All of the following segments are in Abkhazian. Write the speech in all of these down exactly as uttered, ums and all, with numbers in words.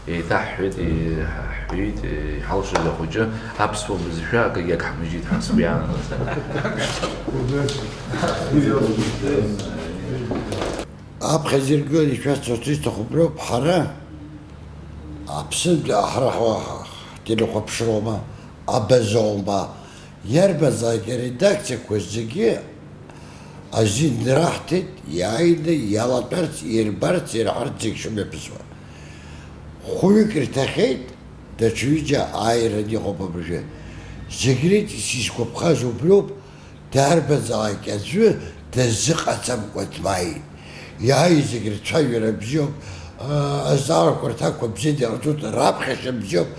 Еиҭаҳҳәеит, иҳәеит, иҳалшаз ахәыҷы, аԥсуа бызшәа акгьы ак ҳмыжьит ҳәа сгәы иаанагоит. Аԥхьа зыргыланы ишәасҳәарц исҭахуп роуп, ҳара Аԥсынтәи ҳара ҳтелехәаԥшроума, абазоума, иарбанзаалак аредакциақәа зегьы азин раҳҭеит, иааины иалатәарц, ирбарц, ирҳарц зегь шымҩаԥысуа. Хәҩык ирҭахьеит, даҽа ҩыџьа ааираны иҟоуп абыржәы. Зегь реиҿ исызгәаԥхаз убриоуп, дарбанзаалак аӡәы дазыҟаҵамкәа дмааит. Иааиз зегь рцәажәара бзиоуп, аа, азҵаарақәа рҭакқәа бзианы иҟарҵоит, раԥхьашьа бзиоуп,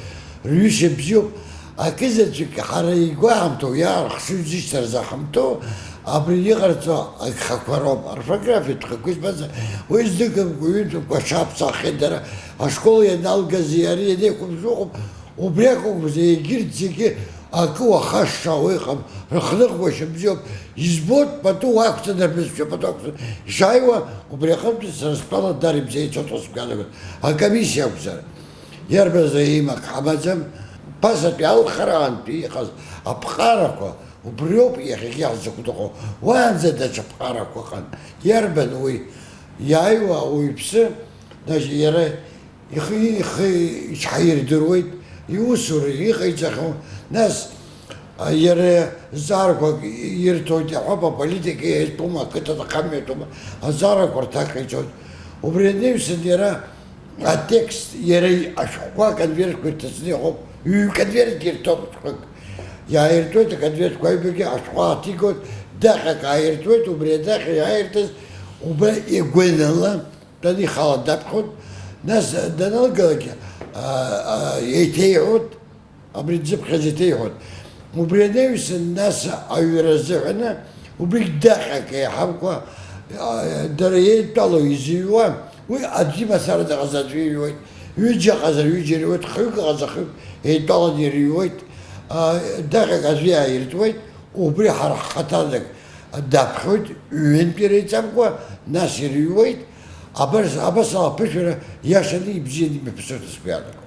рҩышьа бзиоуп. Акызаҵәык ҳара игәаҳамҭоу, иаархшыҩзышьҭра заҳамҭоу, абри иҟарҵо агхақәа роуп. Орфографиатә хықәкы избанзар, уи зныкымкәа, ҩынтәымкәа аҽаԥсаххьеит дара, ашкол ианалгаз ари ианеиқәымшәо ыҟоуп, убри акәымкәа, егьырҭ зегьы акы уахашшаауа иҟам, рыхныҟәгашьа бзиоуп, избоит, пату уақәҵаны, рбызшәа пату ақәҵаны ишааиуа, убри аҟынтәи сара стәала дара ибзеицәоуп ҳәа сгәы иаанагоит, акомиссиа акәзар. Иарбанзар имак ҳамаӡам, ԥасатәи алхраантәи иҟаз аԥҟарақәа, убриоуп иахьагьы ҳзықәныҟәо, уаанӡа даҽа ԥҟарақәа ыҟан. Иарбан уи? Иааиуа ауаҩԥсы, даже иара ихы, ихы иҽҳаирдыруеит, иусура иҟаиҵахьоу, нас, а, иара зҵаарақәак ирҭоит, иаҳәап, аполитика иатәума, ақыҭан ахамҩатәума, азҵаарақәа рҭак ҟаиҵоит. Убри анаҩсан иара атекст, иара ашәҟәқәа аконвертқәа ирҭацәны иҟоуп, ҩ-конвертгьы ирҭоуп шәҟәык. Иааиртуеит аконвертқәа аҩбагьы, ашәҟәы ааҭигоит, даҟьак ааиртуеит, убри адаҟьа иааиртыз убра игәанала, Тәаны ихала даԥхьоит, нас даналгалак, а, а, еиҭеиҳәоит, абри дзыԥхьаз еиҭеиҳәоит. Убри анаҩсан, нас аҩра азыҳәаны, убригь даҟьак еиҳамкәа, а, дара еидтәалоу изыҩуа, уи аӡәы имацара дыҟаз аӡәы иҩуеит, ҩыџьа ыҟазар ҩыџьа ирҩуеит, хҩык ыҟазар хҩык еидтәаланы ирҩуеит, а, даҟьак аӡәы иааиртуеит, убри ҳара ҳхаҭарнак даԥхьоит, ҩынтә иреиҵамкәа, нас ирыҩуеит, абас, абас ала аԥышәара иашаны ибзианы имҩаԥысуеит ҳәа сгәы иаанагоит.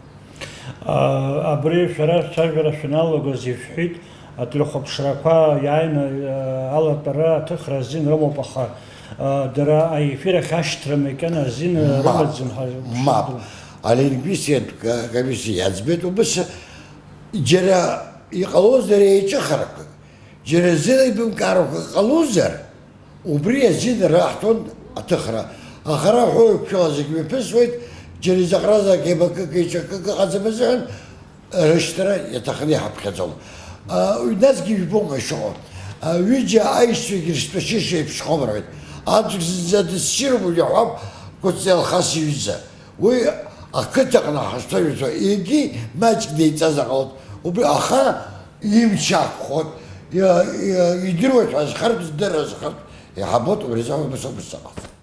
А, абри шәара шәцәажәара шәаналагоз ишәҳәеит, ателехәаԥшрақәа иааины, а, алатәара аҭыхра азин рымоуп, аха, а, дара аефир ахь ашьҭра макьана азин Мап, рымаӡам ҳәа мап. Алингвистикатә комиссиа иаӡбеит, убыс џьара иҟалозар еиҿыхарақәак. Џьара зеилибамкаарақәа ҟалозар, убри азин раҳҭон аҭыхра. Аха ара ҳәоуқәшәала зегь мҩаԥысуеит, џьара изаҟаразаалак еибакык, еиҿакык ыҟаӡам азыҳәан, рышьҭра иаҭахны иҳаԥхьаӡом. А, уи насгьы ижәбома ишыҟоу? А, ҩыџьа аишьцәагьы рыстәашьышьа еиԥшхом рҳәеит. Анцәа зынӡа дыссирым уи иаҳәап Кәыҵниа Алхас иҩыза. Уи ақыҭаҟны ҳазцәажәоз, егьи маҷк деиҵазар ҟалоит. Убри, аха имч ақәхоит, иа-, иа-, идыруеит ҳәа азхартә, здырра азхартә, иаҳабоит, убри азы ус ауп исзыҟаз.